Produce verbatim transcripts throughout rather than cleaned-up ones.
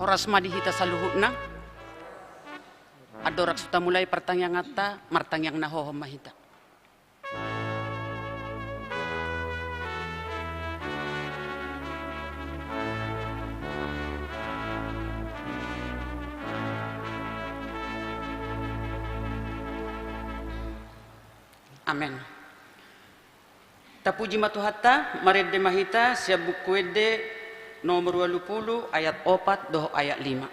Horas ma di hita saluhutna. Andorang so tamulai partangianganta, martangiang na hohom ma hita. Amen. Tapuji ma Tuhanta, marende ma hita sian Buku Ende nomor ualu pulu ayat opat dohot ayat lima.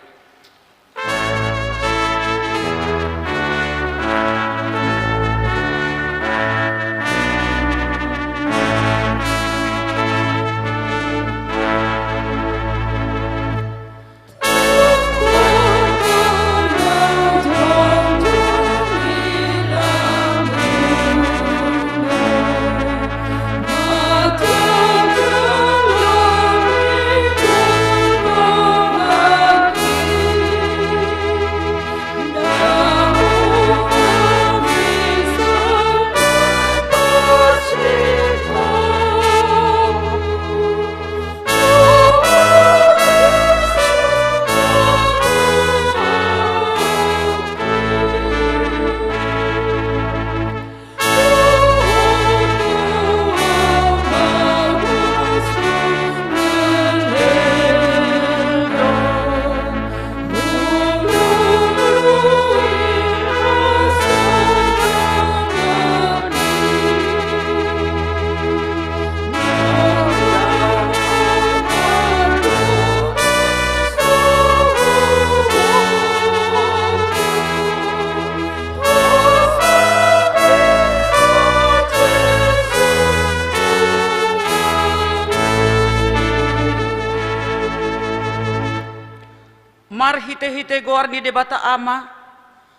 Marhitehite goar ni Debata Ama,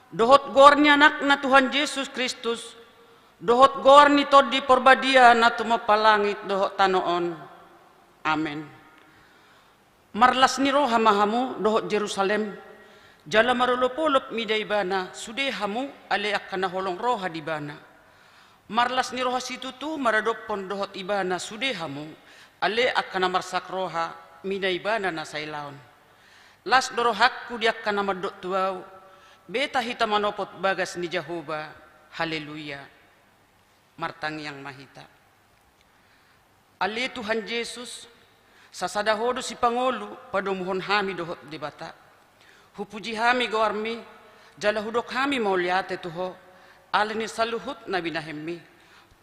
dohot goar ni Anakna Tuhan Jesus Kristus, dohot goar ni Tondi Porbadia na tumompa langit dohot tano on. Amen. Marlas ni roha ma hamu dohot Jerusalem, jala marolopolop mida ibana sude hamu ale angka na holong roha di bana. Marlas ni roha situtu maradophon dohot ibana sude hamu, ale angka na marsak roha mida ibana na sailaon. Las do rohangku di angka na mandok tu ahu, beta hita manopot bagas ni Jahowa. Haleluya. Martangiang ma hita. Ale Tuhan Jesus, sasada Ho do sipangolu padomuhon hami dohot Debata. Hupuji hami goarmi, jala hudok hami mauliate tu Ho, ala ni saluhut na binahenmi.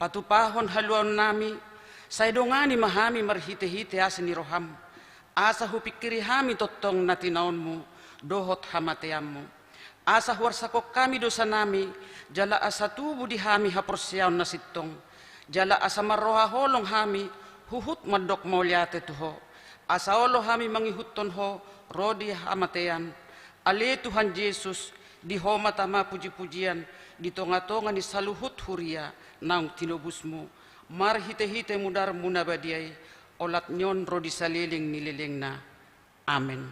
Patupahon haluaonnami, sai dongani ma hami marhitehite asi ni roham, asa hupingkiri hami tongtong na tinaonmu dohot hamateanmu. Asa huarsakon hami dosanami, jala asa tubu di hami haporseaon na sintong, jala asa marroha holong hami huhut mandok mauliate tu Ho, asa olo hami mangihuthon Ho ro di hamatean. Ale Tuhan Jesus, di Ho ma tama pujipujian di tongatonga ni saluhut huria naung tinobusmu, marhitehite mudarmu na badia i, olat ni on ro di saleleng ni lelengna. Amen.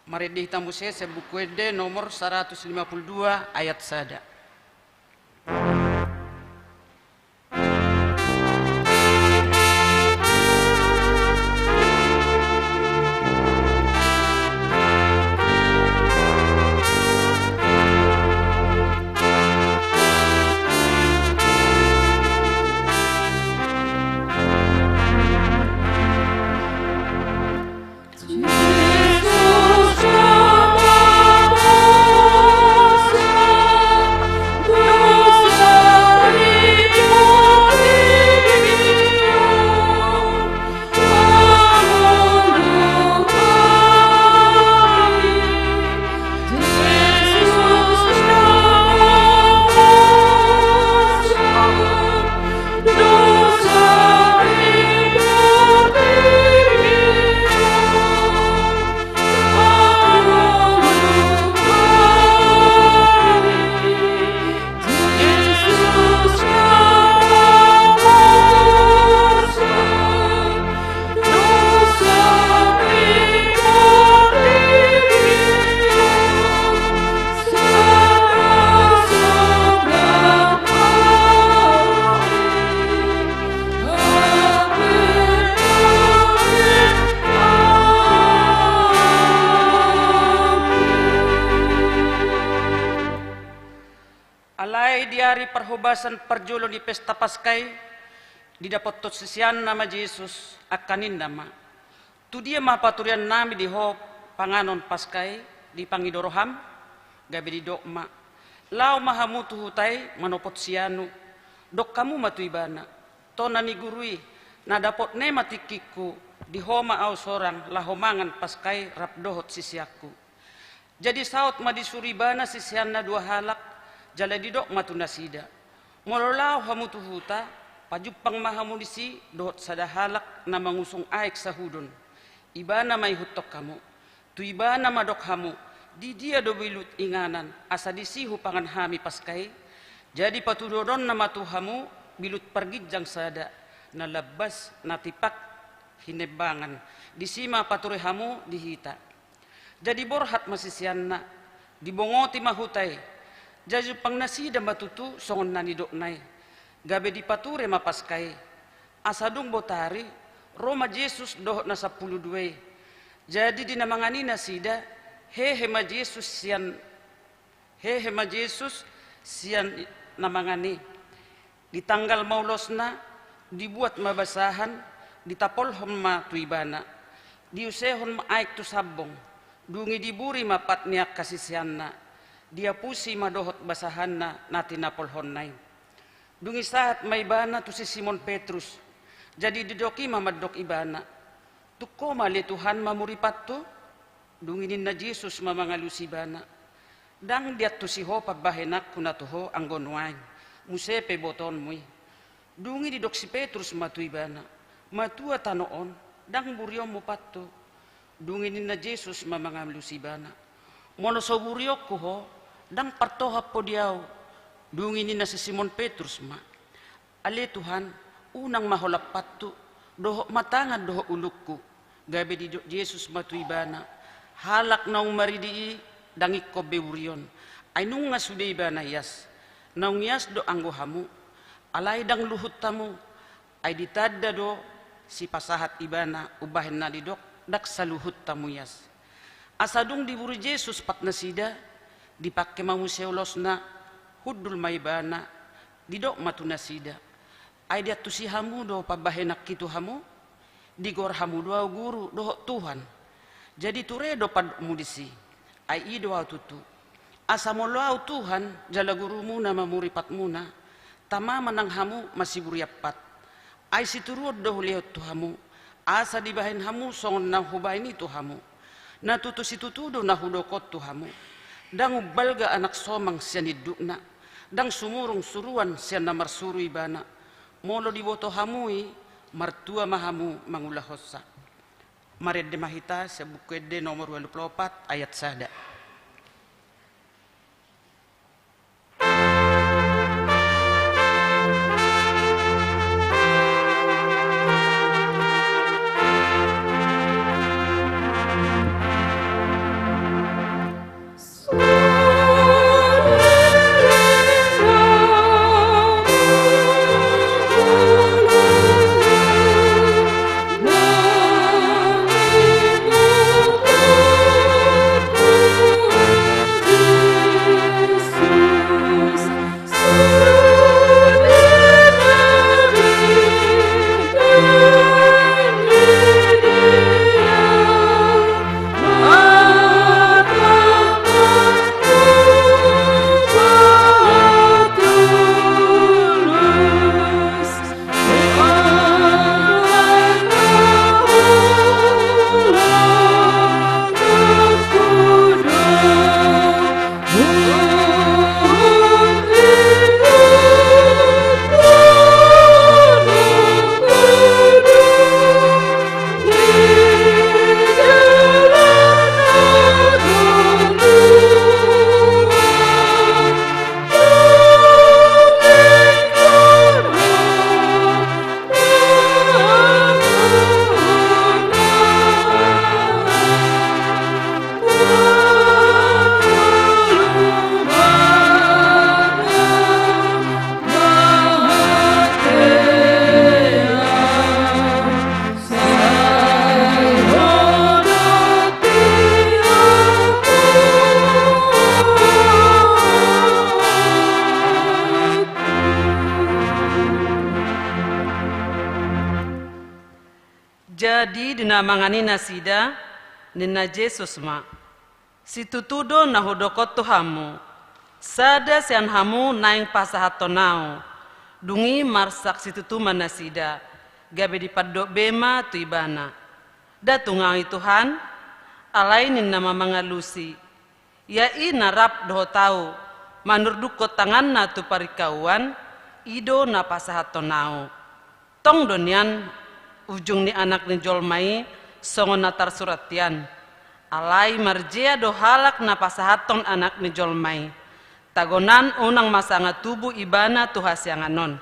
Marende hita muse sian Buku Ende nomor saratus lima pulu dua ayat sada. Alai di ari parhobasan parjolo ni pesta Paska i, didapothon siseanna ma Jesus, angka ninna ma: Tu dia ma paturiannami di Ho panganon Paska i, dipangido roham? Gabe didok ma: Laho ma hamu tu huta i manopot sianu. Dok hamu ma tu ibana: Tona ni Guru i, na dapotna i ma tingkingku, di Ho ma ahu sorang laho mangan Paska i rap dohot siseanku. Jadi saut ma disuru ibana siseanna dua halak, jala didok ma tu nasida: Molo laho hamu tu huta, pajumpang ma hamu disi dohot sada halak na mangusung aek sahudon. Ibana ma ihuthon hamu. Tu ibana ma dok hamu: Didia do bilut inganan, asa disi hupangan hami Paska i? Jadi patuduhononna ma tu hamu bilut parginjang sada, na lambas, na tipak hinembangan. Disi ma pature hamu di hita. Jadi borhat ma siseanna, dibongoti ma huta i. Jadi jumpang nasida ma tutu songon na nidokna i, gabe dipature ma Paska i. Asa dung botari, ro ma Jesus dohot na sampulu dua i. Jadi di na mangan i nasida, hehe ma Jesus sian, hehe ma Jesus sian na mangan i. Ditanggal ma ulosna, dibuat ma basahan, ditapolhon ma tu ibana. Diusehon ma aek tu sambong. Dung i diburi ma pat ni angka siseanna. Diapusi ma dohot basahanna na tinapolhonna i. Dung i sahat ma ibana tu si Simon Petrus. Jadi didok i ma mandok ibana: Tung Ho ma ale Tuhan mamuri pathu? Dung i ninna Jesus ma mangalusi ibana: Ndang diantusi ho pambahenanku na tu ho anggo nuaeng, muse pe ibotoonmu i. Dung i didok si Petrus ma tu ibana: Matua tano on, ndang burionmu pathu. Dung i ninna Jesus ma mangalusi ibana: Molo so burionku ho, ndang partohap ho di ahu. Dung i ninna si Simon Petrus ma: Ale Tuhan, unang ma holan pathu, dohot ma tangan dohot ulungku. Gabe didok Jesus ma tu ibana: Halak naung maridi i ndang ingkon be burion, ai nunga sude ibana ias. Naung ias do anggo hamu. Alai ndang luhut hamu, ai ditanda do sipasahat ibana umbahen na didok: Ndang saluhut hamu ias. Asa dung diburi Jesus pat nasida, dipangke ma muse ulosna, hundul ma ibana, didok ma tu nasida: Ai diantusi hamu do pambahenanki tu hamu? Digoar hamu do ahu Guru dohot Tuhan. Jadi ture do pandokmu disi, ai i do ahu tutu. Asa molo ahu Tuhan jala Gurumuna ma muripatmuna, tama ma nang hamu masiburian pat. Ai situruon do hulehon tu hamu, asa dibahen hamu songon na hubahen i tu hamu. Na tutu situtu do na hudok on tu hamu: Ndang umbalga anak somang sian indukna, ndang sumurung suruan sian na marsuru ibana. Molo diboto hamu i, martua ma hamu mangulahonsa. Marende ma hita sian Buku Ende nomor ualu pulu opat, ayat sada. Jadi di na mangan i nasida, ninna Jesus ma: Situtu do na hudok on tu hamu: Sada sian hamu naeng pasahathon ahu. Dung i marsak situtu ma nasida, gabe dipandok be ma tu ibana: Nda tung ahu i Tuhan. Alai ninna ma mangalusi: Ia i na rap dohot ahu manurdukkon tanganna tu paringkauan, i do na pasahathon ahu. Tong do nian ujung ni Anak ni jolma i songon na tarsurat hian. Alai marjea do halak na pasahathon Anak ni jolma i. Tagonan unang ma sanga tubu ibana tu hasiangan on.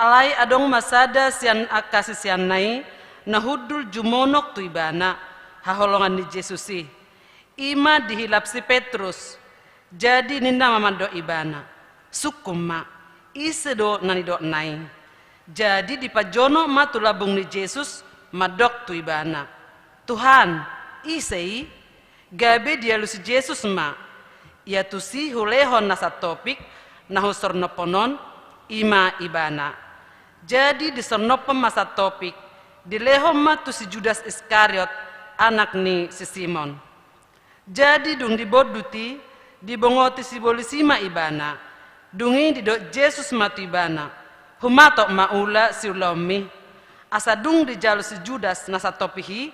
Alai adong ma sada sian angka siseanna i na hundul jumonok tu ibana haholongan ni Jesus i. I ma dihilap si Petrus. Jadi ninna ma mandok ibana: Sungkun ma, ise do na nidokna i? Jadi dipajonok ma tu lambung ni Jesus mandok tu ibana: Tuhan, ise i? Gabe dialusi Jesus ma: Ia tusi hulehon na santopik na husornophon on, i ma ibana. Jadi disornophon ma santopik, dilehon ma tu si Judas Iskariot, anak ni si Simon. Jadi dung dibondut i, dibongoti sibolis i ma ibana. Dung i didok Jesus ma tu ibana: Humatop ma ula siulaonmi. Asa dung dijalo si Judas na santopik i,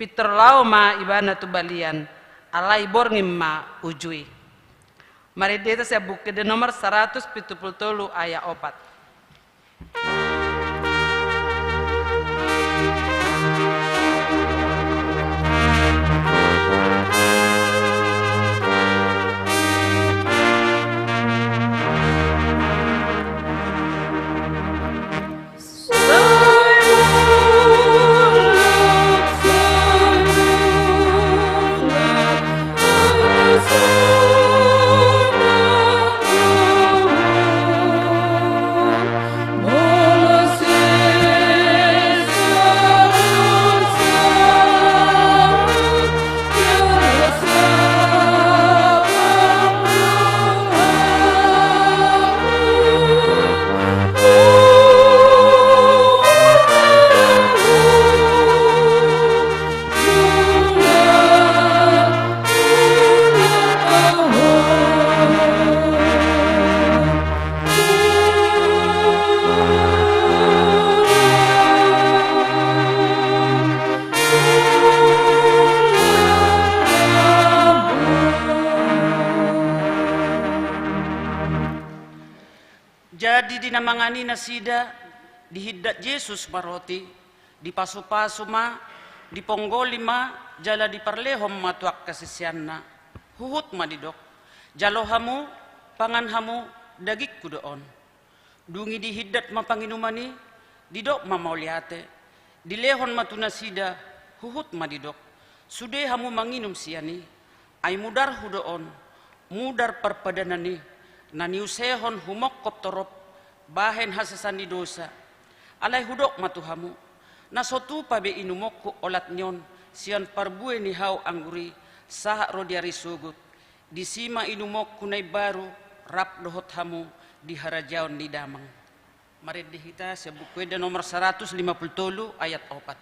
pintor laho ma ibana tu balian, alai borngin ma uju i. Marende hita sian Buku Ende nomor saratus pitu pulu tolu ayat opat. Jadi di na mangan i nasida, dihindat Jesus ma roti, dipasupasu ma, diponggoli ma, jala diparlehon ma tu angka siseanna. Huhut ma didok: Jalo hamu, pangan hamu, dagingku do on. Dung i dihindat ma panginuman i, didok ma mauliate, dilehon ma tu nasida, huhut ma didok: Sude hamu manginum sian i, ai mudarhu do on, mudar parpadanan i, na niusehon humongkop torop bahen hasesaan ni dosa. Alai hudok ma tu hamu: Na so tupa be inumonku olat ni on sian parbue ni hau anggur i sahat ro di ari sogot. Disi ma inumonku na imbaru rap dohot hamu di harajaon ni Damang. Marende hita sian Buku Ende nomor saratus lima pulu tolu ayat opat.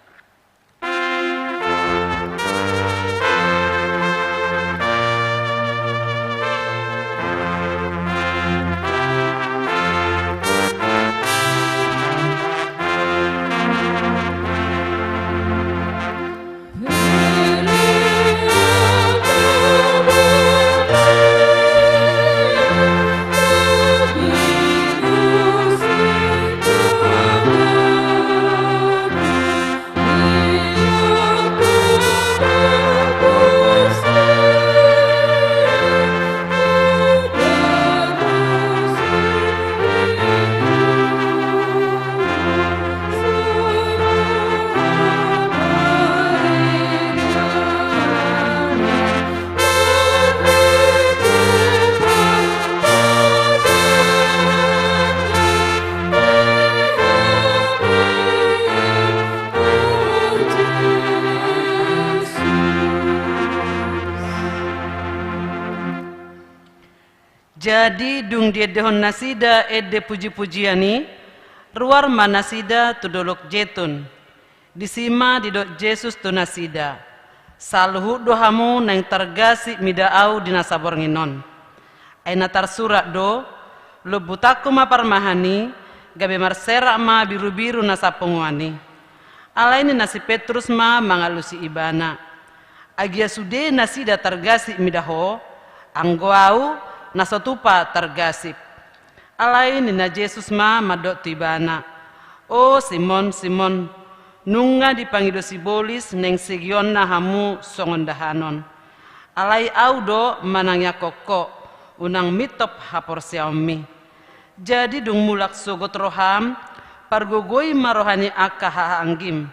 Jadi dung diendehon nasida ende pujipujian i, ruar ma nasida tu Dolok Jetun. Disi ma didok Jesus tu nasida: Saluhut do hamu naeng targasip mida Ahu di nasa borngin on. Ai na tarsurat do: Lombutanku ma parmahan i, Gabe marserak ma birubiru na sapunguan i. Alai ninna si Petrus ma mangalusi ibana: Agia sude nasida targasip mida ho, anggo ahu na so tupa targasip. Alai ninna Jesus ma mandok tu ibana: O Simon, Simon, nunga dipangido sibolis naeng segeonna hamu songon dahanon. Alai ahu do manangiangkon ho, unang mintop haporseaonmi. Jadi dung mulak sogot roham, pargogoi ma roha ni angka hahaanggim.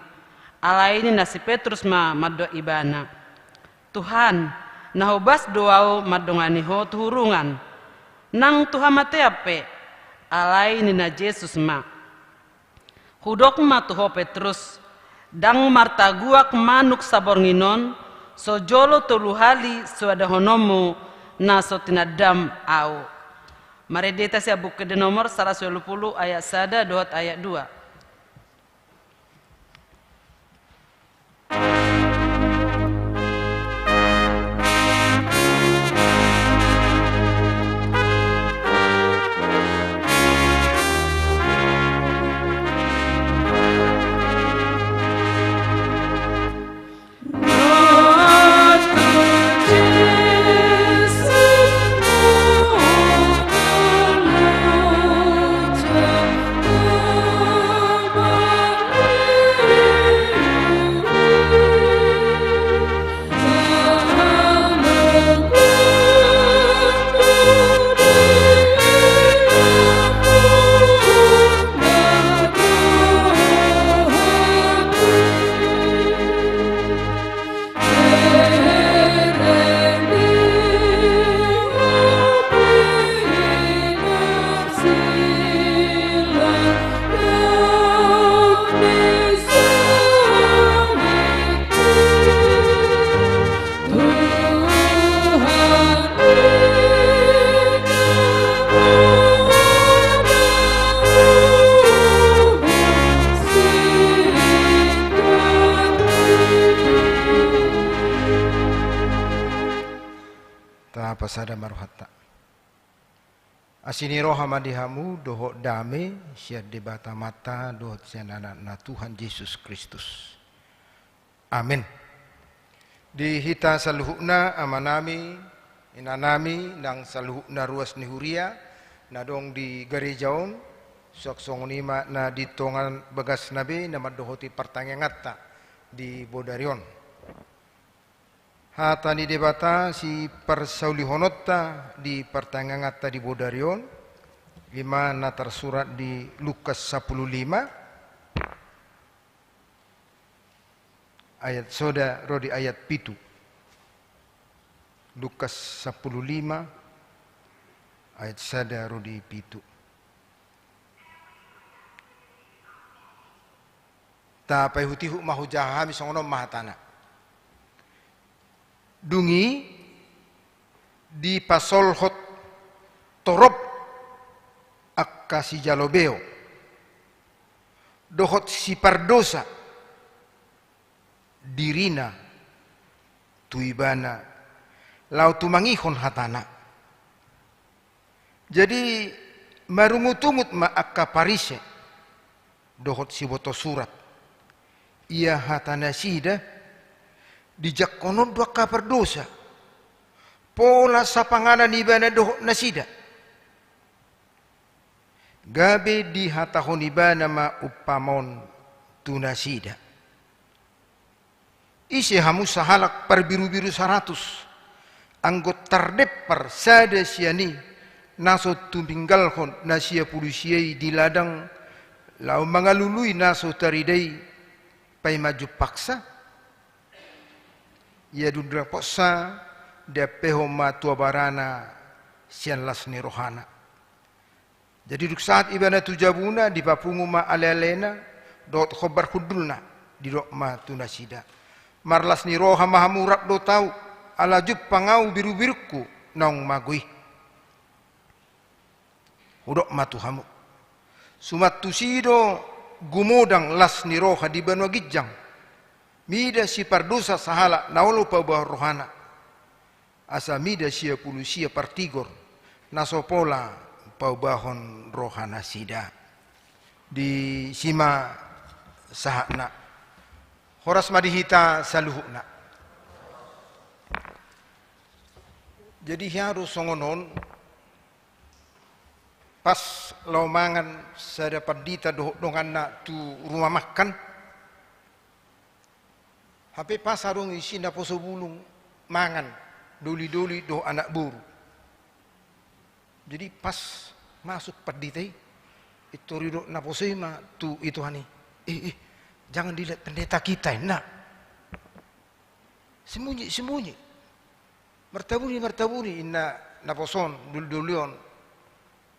Alai ninna si Petrus ma mandok ibana: Tuhan, na hobas do ahu mandongani ho tu hurungan, nang tu hamatean pe. Alai ninna Jesus ma: Hudok ma tu ho Petrus, ndang martaguak manuk saborngin on, so jolo tolu hali so adahononmu na so tinandam ahu. Marende hita sian Buku Ende nomor saratus ualu pulu ayat sada dohot ayat dua. Tapasada ma rohanta. Asi ni roha ma di hamu dohot dame sian Debata Amanta dohot sian Anakna Tuhan Jesus Kristus. Amen. Di hita saluhutna, amanami, inanami, nang saluhutna ruas ni huria na adong di gareja on, suang songon i ma na di tonga bagasna be na mandohoti partangianganta di bodari on. Hata ni Debata siparsaulihononta di partangianganta di bodari on, i ma na tarsurat di Lukas sampulu lima, ayat sada ro di ayat pitu. Lukas sampulu lima, ayat sada ro di pitu. Tapaihutihut ma hujaha hami, songon on ma hatana. Dung i dipasolhot torop angka sijalo beo dohot sipardosa dirina tu ibana, laho tumangihon hatana. Jadi marungutungut ma angka Parise dohot siboto surat. Ia hatanasida, dijangkon on do angka pardosa, pola sapanganan ibana dohot nasida. Gabe dihatahon ibana ma umpama on tu nasida: Ise hamu sahalak parbirubiru saratus, anggo tardempar sada sian i, na so tuminggalhon na sia pulu sia i di ladang, laho mangalului na so tarida i, paima jumpangsa? Ia dung dapotsa, diampehon ma tu abarana sian las ni rohana. Jadi dung sahat ibana tu jabuna, dipapungu ma alealena dohot hombar hundulna, didok ma tu nasida: Marlas ni roha ma hamu rap dohot ahu, ala jumpang ahu birubirungku naung mago i. Hudok ma tu hamu, suman tusi do gumodang las ni roha di banua ginjang, mida sipardosa sahalak na olo paubahon rohana, asa mida sia pulu sia partigor na so pola paubahon rohanasida. Disi ma sahatna. Horas ma di hita saluhutna. Jadi hea do songon on, pas laho mangan sada pandita dohot donganna tu rumah makan, hape pas adong isi naposo bulung mangan, doli-doli dohot anak boru. Jadi pas masuk pandita i, i tor didok naposo i ma tu itoan i, "Eh, eh, jangan dilihat pendeta kita," ninna. "Sembunyi, sembunyi. Martabuni, martabuni," ninna naposo on, doli-doli on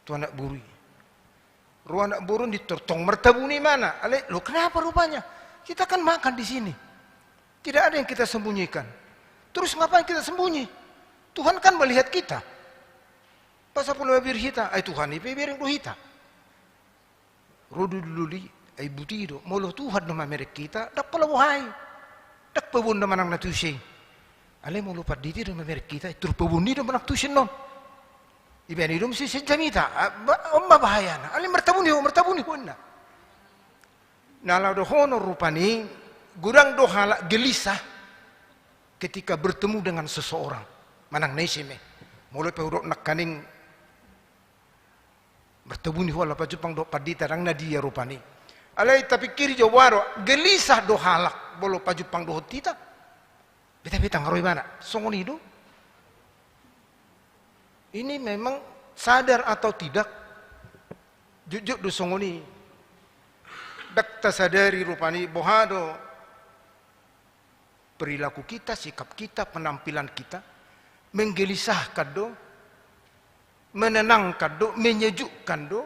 tu anak boru i. Ro anak boru on, ditortong martabuni ibana. Alai, "Loh, kenapa rupanya? Kita kan makan di sini. Tidak ada yang kita sembunyikan. Terus ngapain kita sembunyi? Tuhan kan melihat kita. Masa pola mabiar hita, ai Tuhan i pe bereng do hita." Ro doli-doli, ai buti do, molo Tuhan do mamereng hita, ndang pola boha i. Ndang paboaon do manang na tusi i. Alai molo pandita i do mamereng hita, i tor paboaon i do manang tusi on. Ibana i do muse sian jamita, ah, ba-, on ma bahayana. Alai martabuni ho, martabuni ho, ninna. Na laho dohonon rupani, godang do halak gelisah ketika bertemu dengan seseorang. Manang na ise ma i. Molo pe hudok nangkaning martabuni ho ala pajumpang dohot pandita, ndang na dia rupani. Alai tapingkiri jo boha do, gelisah do halak molo pajumpang dohot hita. Beta-beta nga ro ibana. Songon i do. Ini memang sadar atau tidak, jotjot do songon i. Ndang tasadari rupani boha do perilaku kita, sikap kita, penampilan kita, menggelisahkan do, menenangkan do, menyejukkan do.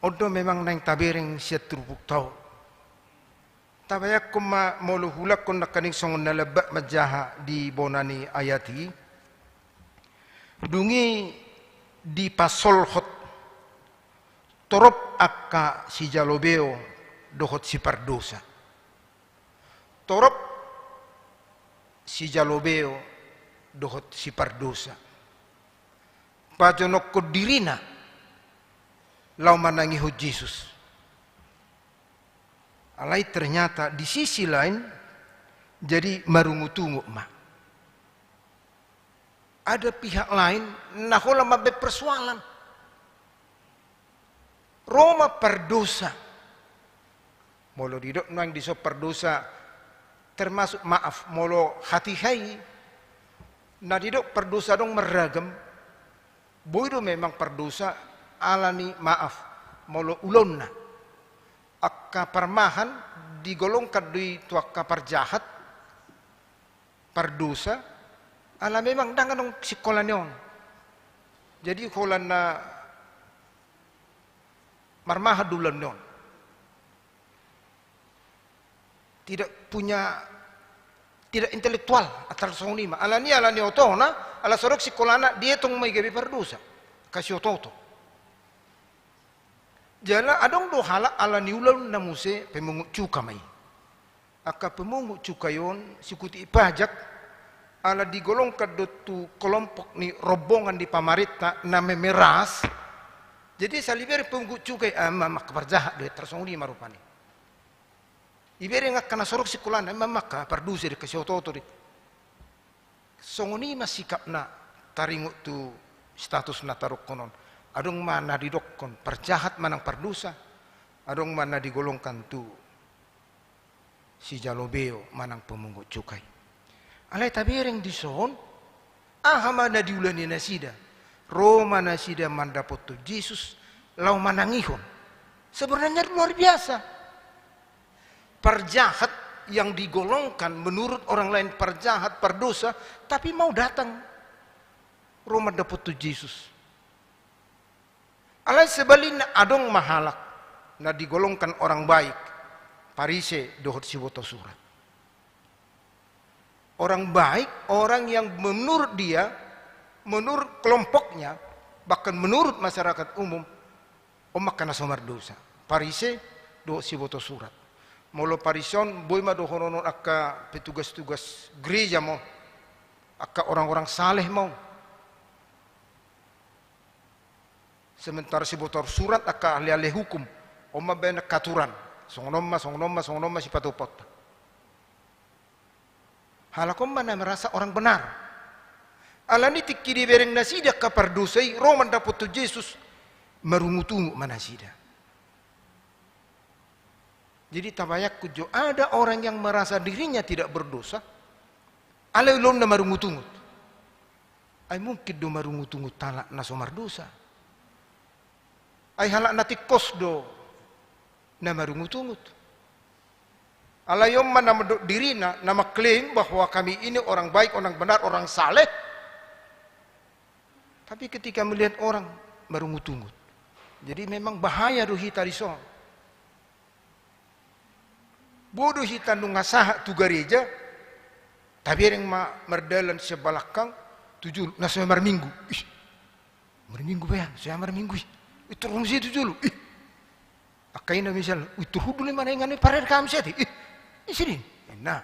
On do memang naeng tabereng sian turpukta on. Tabayangkon ma molo huulakhon nangkaning songon na lambak manjaha di bona ni ayat i. Dung i dipasolhot torop angka sijalo beo dohot sipardosa. Torop sijalo beo dohot sipardosa pajonokhon dirina laho manangihon Jesus. Alai ternyata di sisi lain jadi marungutungut ma. Ada pihak lain na holan mambaen persoalan. Ro ma pardosa. Molo didok nuaeng dison pardosa, termasuk maaf, molo hatiha i na didok pardosa adong marragam. Boi do memang pardosa ala ni maaf, molo ulaonna. Angka parmahan digolongkan do i tu angka parjahat, pardosa, ala memang ndang adong singkola ni on. Jadi holan na marmahan do ulaon ni on. Tidak punya, tidak intelektual, antar songon i ma. Ala ni, ala ni otona, ala so adong singkolana, dietong ma i gabe pardosa. Kasi oto-oto. Jala adong do halak ala ni ulaonna muse pemungut cuka ma i. Angka pemungut cuka i on, sikuti pajak, ala digolongkan do tu kelompok ni rombongan ni pamarenta na memeras. Jadi asal ibereng pemungut cuka i, ah, memang angka parjahat do i, tarsongon i ma rupani. Ibereng angka na so adong singkolana, memang angka pardosa do i, kasi oto-oto do i. Songon i ma sikapna taringot tu status na tadokhon on. Adong ma na didokhon parjahat manang pardosa, adong ma na digolongkan tu sijalo beo manang pemungut cuka i. Alai tabereng dison, aha ma na diula ni nasida? Ro ma nasida mandapothon Jesus laho manangihon. Sebenarnya luar biasa. Parjahat yang digolongkan menurut orang lain parjahat, pardosa, tapi mau datang ro mandapothon Jesus. Alai sebalikna adong ma halak na digolongkan orang baik, Parise dohot siboto surat. Orang baik, orang yang menurut dia, menurut kelompoknya, bahkan menurut masyarakat umum, on ma angka na so mardosa. Parise dohot siboto surat. Molo Parise on, boi ma dohonon angka petugas-tugas gereja ma on, angka orang-orang saleh ma on. Sementara sibotor surat angka ahli-ahli hukum, on ma baen angka aturan. Songon on ma, songon on ma, songon on ma sipatupaonta. Halak on ma na merasa orang benar. Alani tingki dibereng nasida angka pardosa i, ro mandapothon Jesus, marungut-ungut ma nasida. Jadi tabayangkon jo, ada orang yang merasa dirinya tidak berdosa, alai ulaonna marungut-ungut. Ai mungkin do marungut-ungut halak na so mardosa? Ai halak na tingkos do na marungut-ungut. Alai on ma na mandok dirina, na mengklaim bahwa kami ini orang baik, orang benar, orang saleh. Tapi ketika melihat orang, marungut-ungut. Jadi memang bahaya do hita dison. Boi do hita nunga sahat tu gareja, tabereng ma mardalan sian balakang tu jolo, na so hea marminggu. Ih, marminggu baen, so hea marminggu i. Ih, torop muse tu jolo. Ih. Angka ina misalna, ih, torop hundul i ma na inganan i, parade hami sian i. Ih, ise do i? Ninna.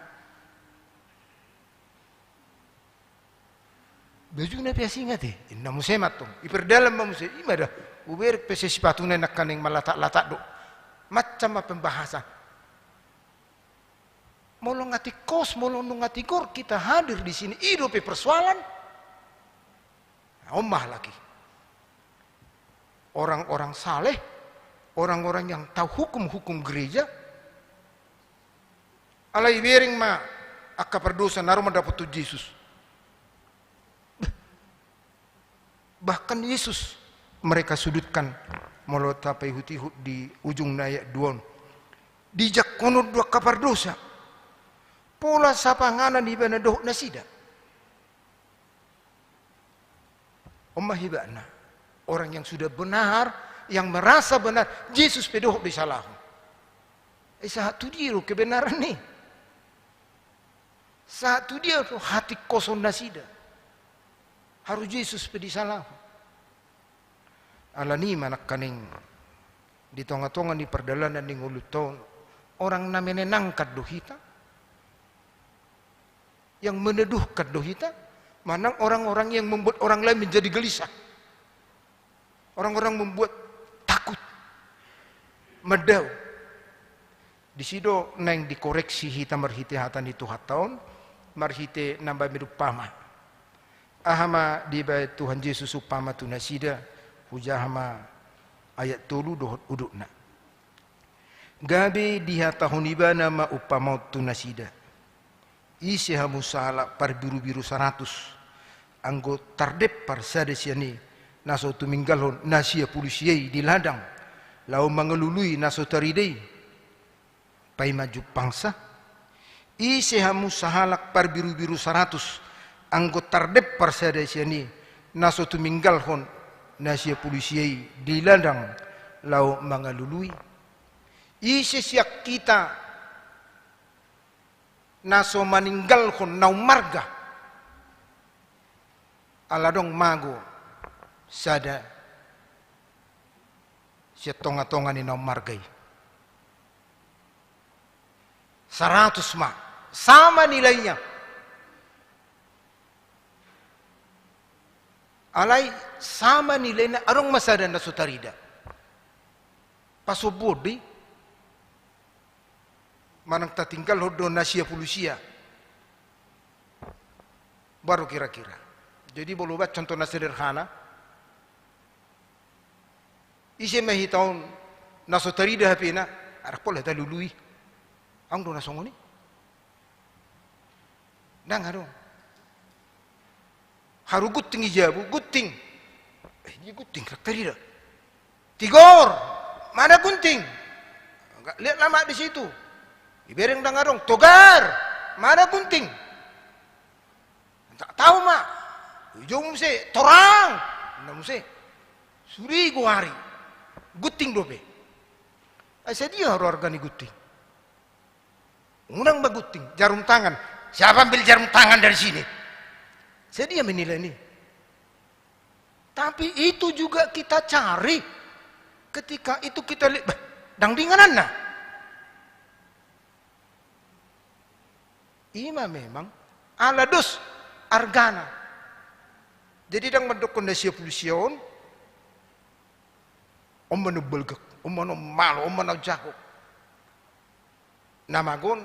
Bajuna pe asi inganan i, ninna muse ma antong. Iperdalan ma muse, i ma da. Hubereng pe sian sipatuna i nangkaning malatak-latak do. Macam ma pembahasan. Molo nunga tingkos, molo nunga tigor kita hadir di sini, i dope persoalan. Nah, on ma halak i. Orang-orang saleh, orang-orang yang tahu hukum-hukum gereja, alai bereng ma angka pardosa na ro mandapothon Jesus. Bahkan Yesus mereka sudutkan, molo tapaihut-ihut di ujung ni ayat dua on. Dijangkon on do angka pardosa. Pola sapanganan ibana dohot nasida. On ma hebatna. Orang yang sudah benar, yang merasa benar, Jesus pe dohot do isalahon. Eh, sahat tu dia do kebenaran i? Sahat tu dia do hatingkoson nasida? Harus Jesus pe disalahon. Alani i ma nangkaning di tonga-tonga ni pardalanan ni ngolunta on, orang na menenangkan do hita, yang meneduhkan do hita, manang orang-orang yang membuat orang lain menjadi gelisah. Orang-orang membuat takut, mandao. Disi do naeng dikoreksi hita marhite hata ni Tuhanta on, marhite na mambaen umpama. Aha ma dibaen Tuhan Jesus umpama tu nasida, hujaha ma ayat tolu dohot udutna. Gabe dihatahon ibana ma umpama on tu nasida. Ise hamu sahalak parbirubiru saratus, anggo tardempar sada sian i, na so tuminggalhon na sia pulu sia i di ladang, laho mangalului na so tarida i, paima jumpangsa? Ise hamu sahalak parbirubiru saratus, anggo tardempar sada sian i, na so tuminggalhon na sia pulu sia i di ladang, laho mangalului? Ise sian hita na so maninggalhon na ummarga, ala adong mago sada sian tonga-tonga ni na ummarga i? Saratus ma, sama nilainya. Alai sama nilaina, adong ma sada na so tarida. Pasombuon do i. Manang tatinggalhon do na sia pulu sia. Baru kira-kira. Jadi, molo baen contoh na sederhana, ise ma hita on na so tarida H P-na, ndang pola talului. Adong do na songon i? Ndang adong. Haru gunting i jabu, gunting. Eh, i gunting, ndang tarida. Tigor, mana gunting? Lihat lama di situ. Ibereng ndang adong. Togar, mana gunting? Tak tahu ma. Ujung muse, torang. Ninna muse. Sude goari. Gunting dope. Ai sadia haru arga ni gunting? Unang ma gunting, jarum tangan. Siapa ambil jarum tangan dari sini? Sadia menilai ini? Tapi itu juga kita cari. Ketika itu kita lihat, bah, ndang do ingananna. I ma memang ala dos argana. Jadi ndang mandokkon na sia pulu sia on, On ma na umbalgak, on ma na ummalo, on ma na jago. Na mago on,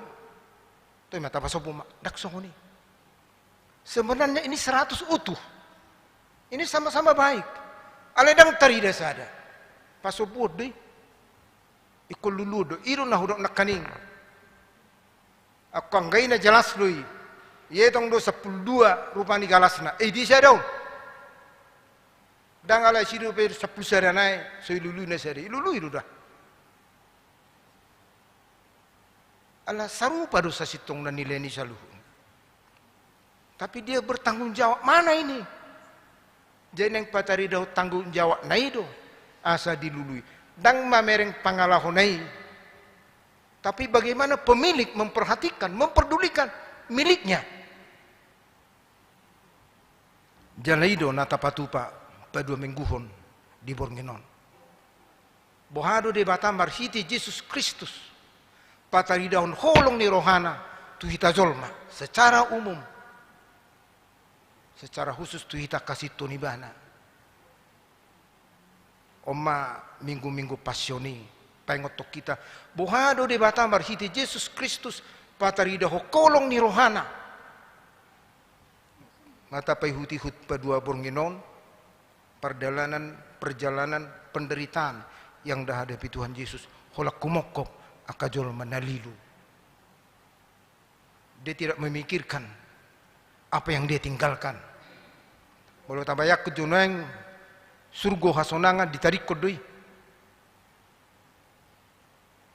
toe ma tapasombu ma, ndang songon i. Sebenarnya ini seratus utuh. Ini sama-sama baik. Alai ndang tarida sada. Pasombuon do i. Ingkon luluon do. I do na hudok nangkaning. Angka anggaina jelas do i. Ia tong do sampulu dua rupa ni galasna. Eh, di sada on. Ndang alai si dope sampulu sada nai, so ilului na sada. Ilului do da. Ala sarupa do sasintongna nilai ni saluhutna. Tapi dia bertanggung jawab mana ini? Jadi naeng pataridahon tanggung jawabna i do asa dilului. Ndang mamereng pangalahona i. Tapi bagaimana pemilik memperhatikan, memperdulikan miliknya. Jala i do na tapatupa paduamingguhon di borngin on. Boha do Debata marhite Jesus Kristus pataridahon holong ni rohana tu hita jolma secara umum, secara khusus tu hita hasinton ibana. On ma minggu-minggu Passion i, paingothon hita, boha do Debata marhite Jesus Kristus pataridahon holong ni rohana. Nga tapaihut-ihut paduaborngin on, pardalanan, perjalanan penderitaan yang dihadapi Tuhan Yesus, holan humongkop angka jolma na lilu. Dia tidak memikirkan apa yang dia tinggalkan. Molo tabayangkon jo nuaeng, surgo hasonangan ditadingkon do i.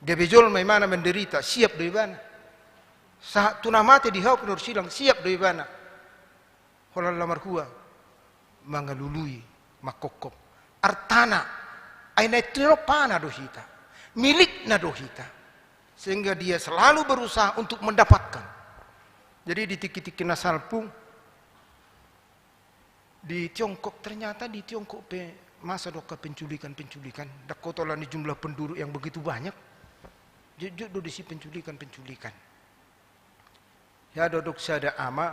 Gabe jolma imana menderita, siap do ibana. Sahat tu na mate di hau pinarsilang, siap do ibana. Holan laho marhua, mangalului, mangkophop. Artana, ai na tinompana do hita. Milikna do hita. Sehingga dia selalu berusaha untuk mendapatkan. Jadi di tingki-tingki na salpu, di Tiongkok, ternyata di Tiongkok pe masa do angka penculikan-penculikan. Ndang hot ala ni jumlah penduduk yang begitu banyak. Jotjot do disi penculikan-penculikan. Ia didok sada ama,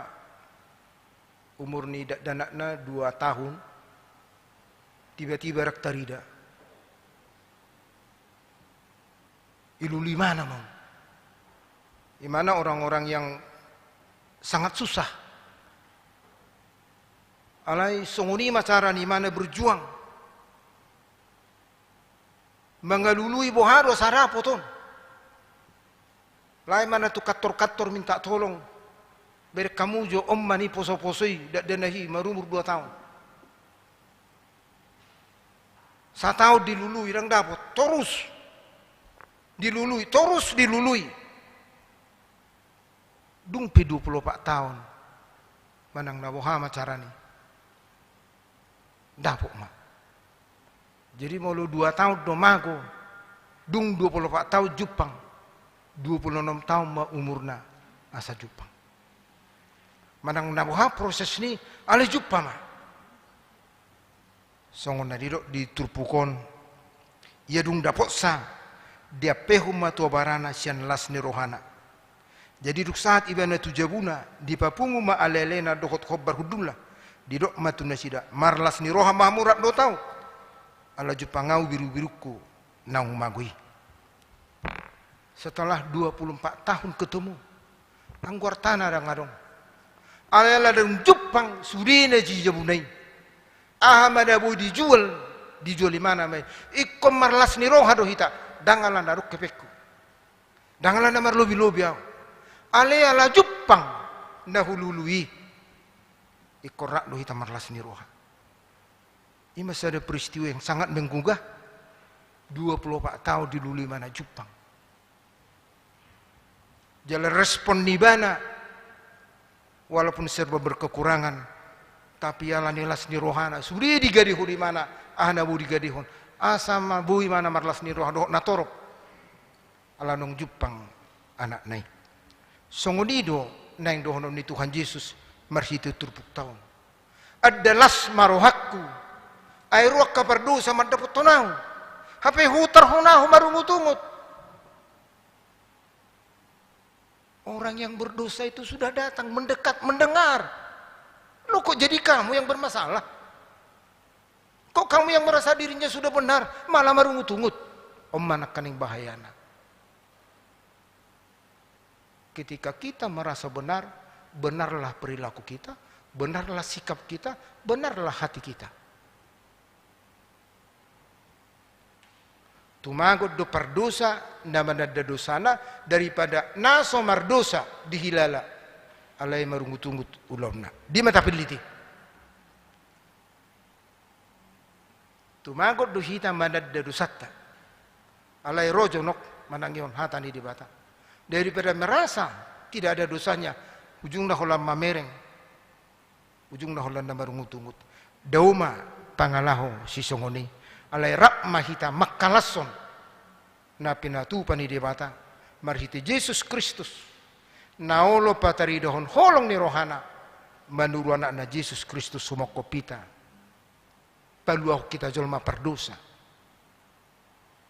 umur ni dakdanakna dua tahun, tiba-tiba rap tarida. Ilului imana ma. Imana orang-orang yang sangat susah. Alai songon i ma cara ni imana berjuang. Mangalului boha do asa dapot on. Laho imana tu kantor-kantor minta tolong. Bereng hamu jo on ma niposo-poso i, dakdanak i marumur dua taon. Sataon dilului, ndang dapot, torus dilului, torus dilului. Dung pe dua pulu opat taon, manang na boha ma carana i, dapot ma. Jadi molo dua taon do mago, dung dua pulu opat taon jumpang, dua pulu onom taon ma umurna asa jumpang. Manang na boha prosesna i, alai jumpang ma. Songon na didok di turpuk on, ia dung dapotsa, diampehon ma tu abarana sian las ni rohana. Jadi dung sahat ibana tu jabuna, dipapungu ma ale-alena dohot hombar hundulna. Didok ma tu nasida, marlas ni roha ma hamu rap dohot ahu. Ala jumpang ahu biru-birungku naung mago i. Setelah dua puluh empat tahun ketemu, anggo artana ndang adong. Alai ala dung jumpang sude na di jabuna i. Aha ma na boi dijual, dijual imana ma i. Ingkon marlas ni roha do hita, ndang ala na adong hepengku. Ndang ala na marlobi-lobi ahu. Alai ala jumpang na hulului i. Ingkon rap do hita marlas ni roha. I ma sada peristiwa yang sangat menggugah, dua puluh opat taon dilului imana jumpang. Jala respon ni ibana, walaupun serba berkekurangan, tapi ala ni las ni rohana, sude digadehon imana, aha na boi digadehon, asa ma boi imana marlas ni roha dohot na torop. Ala naung jumpang anakna i. Songon i do naeng dohonon ni Tuhan Jesus marhite turpukta on. Andalas ma rohangku, ai ro angka pardosa mandapothon ahu, hape huutarhon ahu marungut-ungut. Orang yang berdosa itu sudah datang mendekat, mendengar. Loh, kok jadi kamu yang bermasalah? Kok kamu yang merasa dirinya sudah benar, malah marungut-ungut? On ma nangkaning bahayana. Ketika kita merasa benar, benarlah perilaku kita, benarlah sikap kita, benarlah hati kita. Tumagon do pardosa na mananda dosana daripada na so mardosa dihilala alai marungut-ungut ulaonna. Di ma tapillit i. Tumagon do hita mananda dosanta. Alai ro jonok manangihon hata ni Debata. Daripada merasa tidak ada dosanya, ujungna holan mamereng, ujungna holan na marungut-ungut. Dao ma pangalaho sisongon i. Alai rap ma hita mangkalashon na pinatupa ni Debata marhite Jesus Kristus, na olo pataridahon holong ni rohana manuru Anakna Jesus Kristus sumongkop hita, paluahon hita jolma pardosa.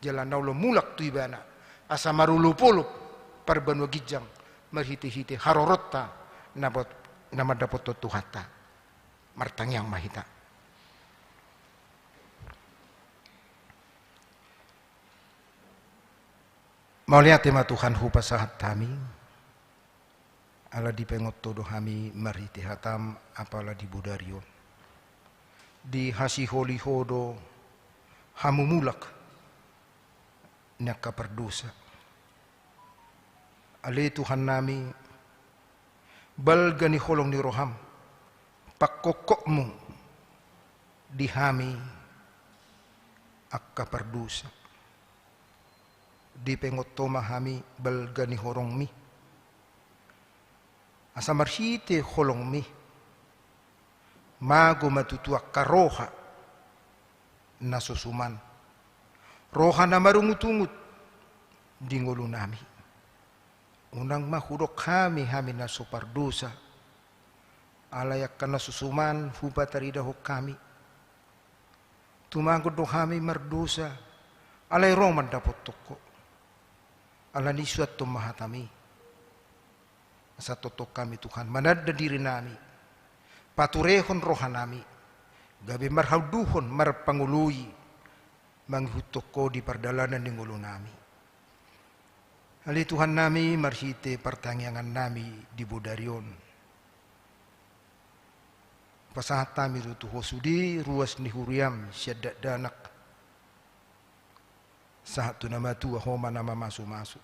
Jala na olo mulak tu Ibana asa marolop-olop parbanua ginjang marhite-hite haroronta na bot-, na mandapothon Tuhanta. Martangiang ma hita. Mauliate ma Tuhan hupasahat hami, ala dipaingot Ho do hami marhite hataM apala di bodari on. Dihasiholi Ho do hamumulak ni angka pardosa. Ale Tuhannami, balga ni holong ni rohaM, pangkophopMu di hami angka pardosa. Dipaingot Ho ma hami balga ni horongMi. Asa marhite holongMi, mago ma tutu angka roha na so suman, roha na marungut-ungut di ngolunami. Unang ma hudok hami, hami na so pardosa, alai angka na so suman hupataridahon hami. Tumagon do hami mardosa, alai ro mandapothon Ho. Alani i suanhon ma hataMi. Asa tongtong hami Tuhan mananda dirinami, paturehon rohanami, gabe marhaunduhon, marpangoloi, mangihuthon Ho di pardalanan ni ngolunami. Ale Tuhannami, marhite partangiangannami di bodari on, pasahat hami do tu Ho sude ruas ni huriaM sian dakdanak sahat tu na matua, Ho ma na mamasumasu.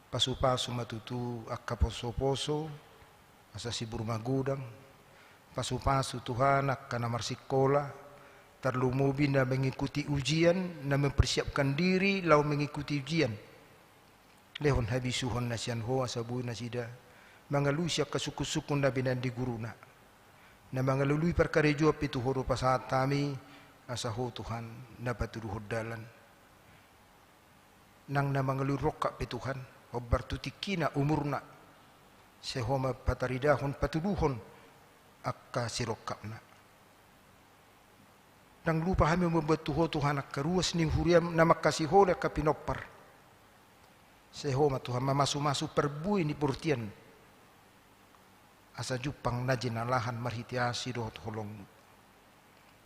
Pasupasu ma tutu angka posoposo, asa siboru magodang. Pasupasu Tuhan angka na marsikola, tarlumobi na mengikuti ujian, na mempersiapkan diri laho mengikuti ujian. Lehon habisuhon na sian Ho asa boi nasida mangalusi angka sungkunsungkun na binahen ni guruna. Na mangalului parkarejoan pe tu Ho do pasahat hami, asa Ho Tuhan na patuduhon dalan. Nang na mangalului rongkap pe Tuhan, hombar tu tingkina umurna, sai Ho ma pataridahon patuduhon angka sirongkapna. Ndang lupa hami mamboan tu Ho Tuhan angka ruas ni huriaM na mangkasiholi angka pinompar. Sai Ho ma Tuhan mamasumasu parbue ni bortian, asa jumpang na jinalahan marhite asi dohot holongMu.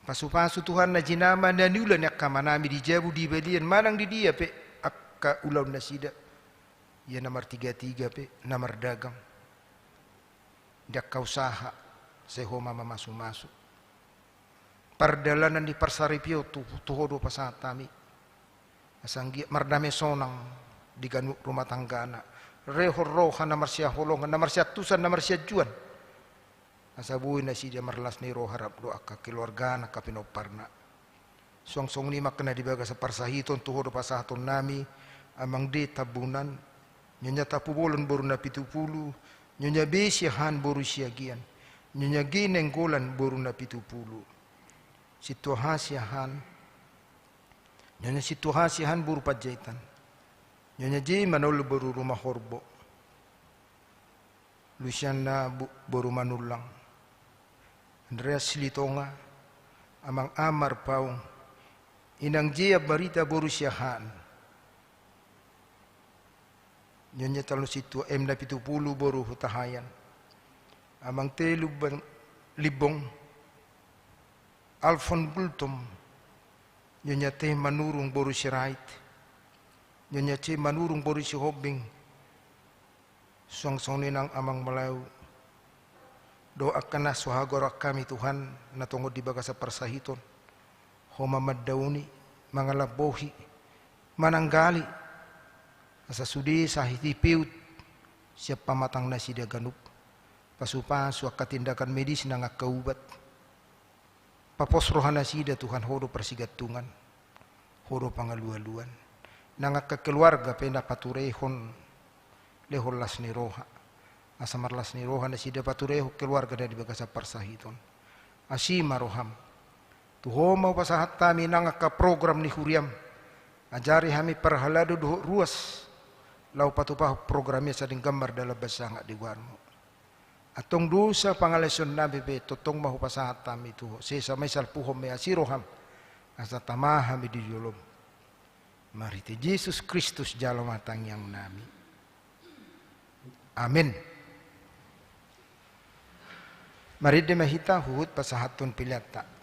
Pasupasu Tuhan na jinama na niula ni angka amanami di jabu di balian manang di dia pe angka ulaon nasida. Ia na martigatiga pe, na mardagang, di angka usaha, sai Ho ma mamasumasu. Pardalanan ni parsaripeon tu, tu Ho do pasahat hami. Asa anggiat mardame sonang di ganup rumah tanggana. Lehon roha na marsihaholongan, na marsiantusan, na marsianjuan. Asa boi nasida marlas ni roha rap dohot angka keluargana, angka pinomparna. Suang songon i ma angka na di bagasan parsahiton tu Ho do pasahatonnami, Amang D. Tambunan, Nyonya Tampubolon boru Napitupulu, Nyonya B. Siahaan boru Siagian, Nyonya G. Nainggolan boru Napitupulu. Sintua H. Siahaan, Nyonya Sintua H. Siahaan boru Panjaitan, Nyonya J. Manol boru Rumahorbo, Lusiana bo-, boru Manullang, Andreas Silitonga, Amang A. Marpaung, Inang J. Ambarita boru Siahaan, Nyonya Talon Sintua M. Napitupulu boru Hutahaean, Amang T. Limbong, Limbong, Alfons Gultom, Nyonya T. Manurung boru Sirait, Nyonya C. Manurung boru Sihombing, suang songon i nang Amang Malau, dohot angka na so hagoran hami Tuhan, na tongon di bagasan parsahiton, Ho ma mandaoni, mangalambohi, mananggali, asa sude sahit i peut sian pamatang nasida ganup, pasupasu angka tindakan medis nang angka ubat. Papos roha nasida Tuhan, Ho do parsigantungan, Ho do pangalualuan. Nang angka keluarga pe na paturehon, lehon las ni roha. Asa marlas ni roha nasida paturehon keluarga na di bagasan parsahiton. Asi ma roham. Tu Ho ma hupasahat hami nang angka program ni huriam. Ajari hami parhalado dohot ruas, laho patupahon program i asa denggan mardalan bahen sangap di goarmu. Antong dosa pangalaosionnami pe tongtong ma hupasahat hami tu Ho. Sesa ma i, salpuhon ma i, asi roham, asa tama hami di jolom. Marhite Jesus Kristus jalo ma tangiangnami. Amen. Marende ma hita huhut pasahathon peleanta.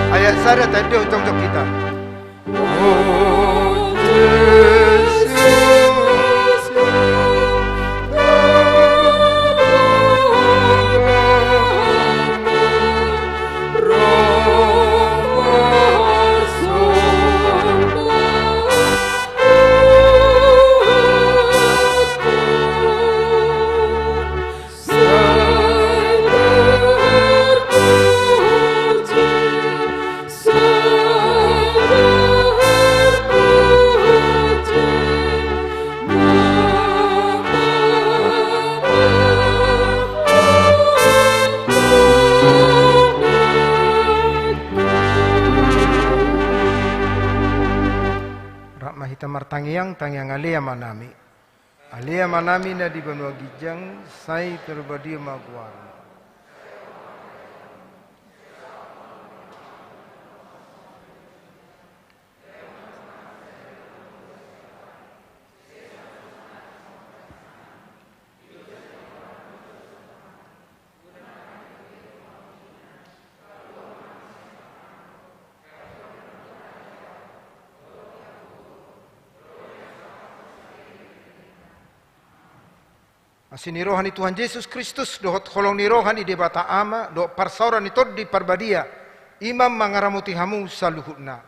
Ayat sada tadi untuk, untuk kita. Rap ma hita martangiang, tangiang Ale Amanami. Ale Amanami na di banua ginjang, sai terbadia ma goarmu. Asi ni roha ni Tuhan Jesus Kristus, dohot holong ni roha ni Debata Ama, dohot parsaoran ni Tondi Parbadia, i ma mangaramoti hamu saluhutna.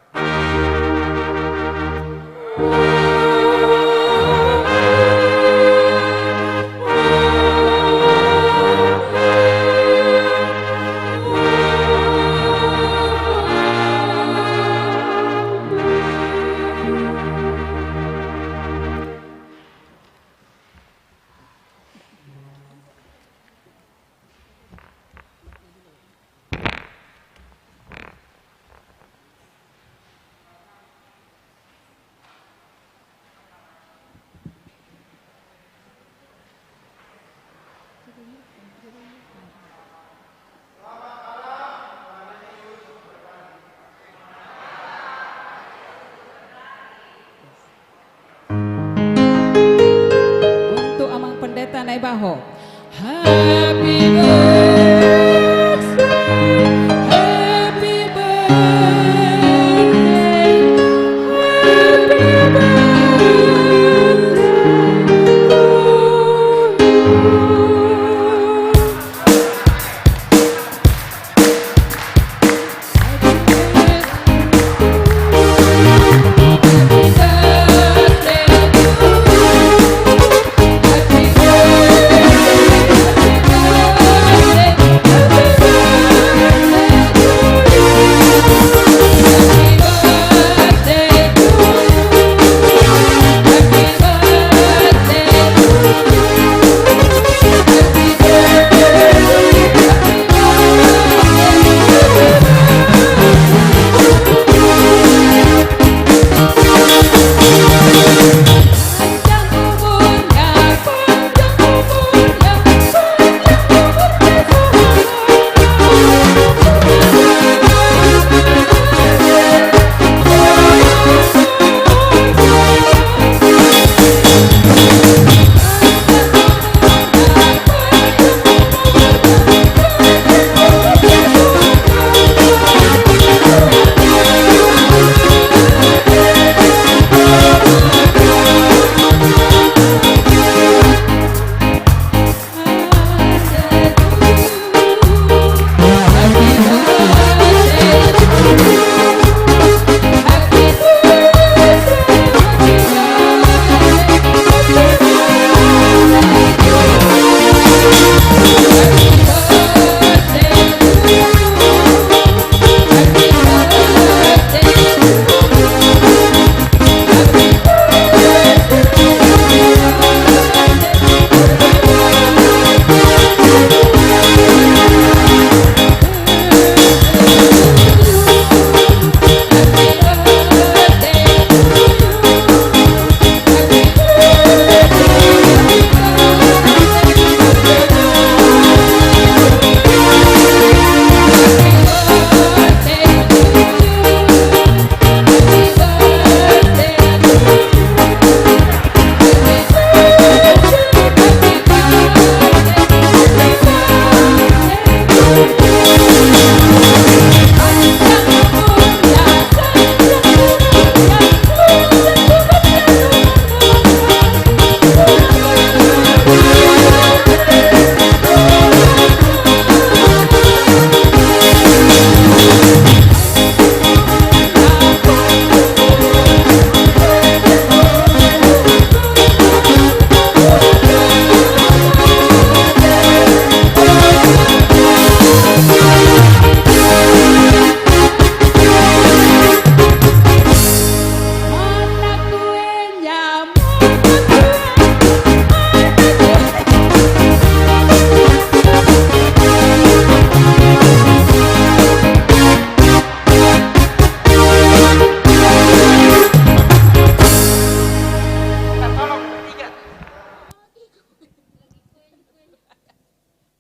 Untuk Amang Pendeta na ibaho. Happy birthday, happy birthday, happy birthday to you.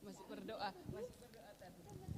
Masih berdoa, masih berdoa, Tan.